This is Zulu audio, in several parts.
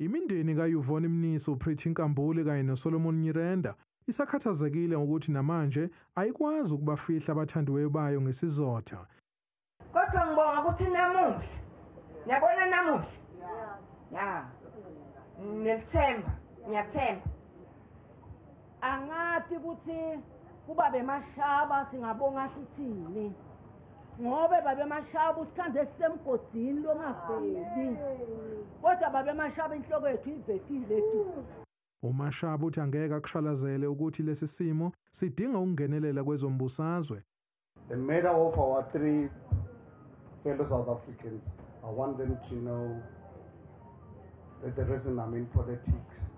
Imindeni kaYvonne Mnisi, uPretty Nkambule kanye noSolomon Nyirenda isakhathazekile ngokuthi namanje ayikwazi ukubafihla abathandiweyo bayo ngesizotha. Kodwa ngibonga ukuthi namuhla, niyabona namuhla, ya, nginelithemba, ngiyathemba. Angathi ukuthi kubabe Mashaba singabonga sithini, ngobe babe Mashaba usikhanze sisemgodini longafeli, kodwa babe Mashaba inhloko yethu ivetile tu. UMashaba uthi angeke akushalazele ukuthi lesi simo sidinga ukungenelela kwezombusazwe. The murder of our three fellow South Africans, I want them to know that the reason I'm in politics,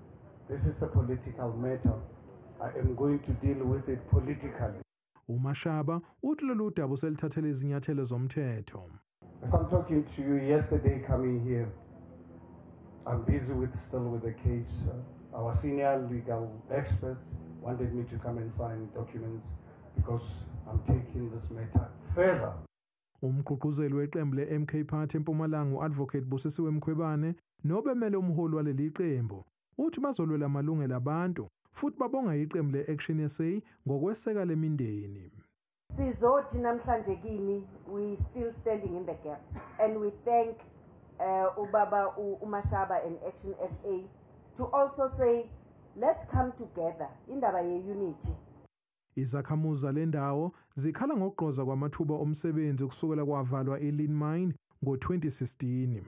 this is a political matter. I am going to deal with it politically. UMashaba uthi lolu daba uselithathele izinyathelo zomthetho. As I'm talking to you yesterday coming here, I'm busy with still with the case. Our senior legal experts wanted me to come and sign documents because I'm taking this matter further. Umgqugquzeli weqembu le-MK Party eMpumalanga, u-Advocate Busisiwe Mkhwebane, nobemele umholi waleli qembu, uthi bazolwela amalungelo abantu futhi babonga iqembu le-Action SA ngokweseka lemindeni. Sizothi namhlanje kini, we still standing in the gap and we thank ubaba uMashaba and Action SA to also say let's come together, indaba ye-unity. Izakhamuzi zalendawo zikhala ngokugqoza kwamathuba omsebenzi kusukela kwavalwa i-Lean Mine ngo-2016.